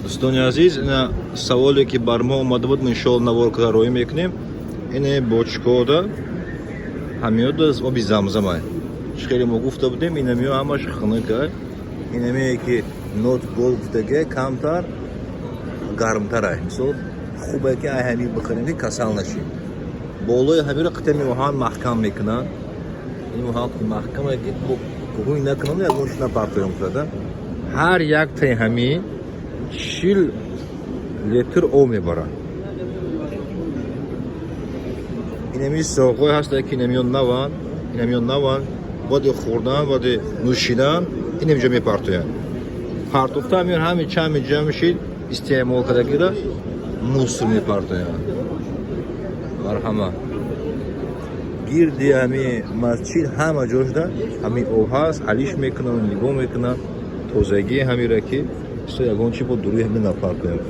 Дӯстони азиз, ина саволе, ки бар мо омада буд, иншоалло, навор када роӣ мекунем. Ине бочкода ҳамиёда оби замзамай. Чӣ хеле мо гуфта будем, инамиё ҳамаш хунукай. Инамие, ки Not Gold гуфтаге, камтар гармтарай. Мисол, хубе, ки ай ҳамин бихӯрем, ки касал нашем. Болои ҳамиро қитами оҳан маҳкам мекунанд. Ин оҳан маҳкаме, ки гӯй накунам, ягон чиз напартоям кунада. Ҳар як таи ҳамин 40 литр об мебарад. Инами соқҳое ҳастанд, ки инамиён наванд, инамиён наванд, баъди хӯрдан, баъди нӯшидан инамиҷо мепартоянд. Партофта ҳамин ҳами чанд ҷамъ мешид, истеъмол кардагиро мусор мепартоянд. Марҳама, гирди ҳами масҷид ҳама ҷошда ҳамин об ҳаст, алиш мекунанд, нигоҳ мекунанд тозагии ҳамира, ки ягон чи бо дуруи ҳамин напартоям.